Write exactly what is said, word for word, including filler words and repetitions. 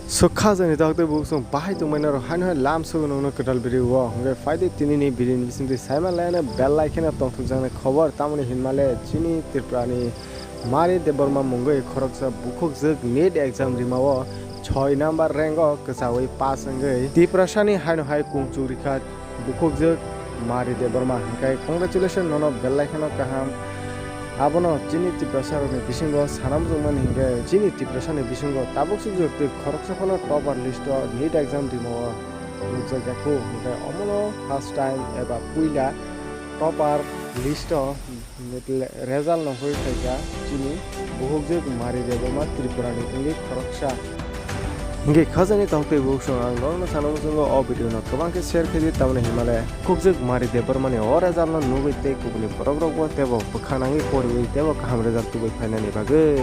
Sukha jani tok tei buksong bahai tongmani rok haino hai lam sugo nongno kwtal video o. Hwnkhe phaidi tini ni video ni bisingtwi saima laiano belai kheno tongthokjaknai khobor, tamoni hinmale chini Tripura ni Mari Debbarma mungwi khoroksa bukhukjwk NEET exam rimao soi number rank o kwchaui pass wngwi Tiprasani haino hai kungchuk rikha. Bukhukjwk Mari Debbarma hwnkhe congratulations nono belai kheno kaham. Abono chini Tiprasa rokni bisingo sana muchungmani hwnkhe chini Tiprasani bisingo tabuk sukjwk twi khoroksa phano topper list o NEET exam rimao nukjakya kho hwnkhe omono first time eba puila topper list o result nongkhorwi phaikha chini bukhukjwk Mari Debbarma Tripura ni wngwi khoroksa. Hingke khajani tok tei buksong ang norokno sana muchungo o video no kwbang khe share khaidi, tamoni hinmale khukjwk Mari Debbarma ni o result no nugwi tei kubuni borok rok bo tebo bwkha nangwi poriwi tebo kaham result tubui phainani bagwi.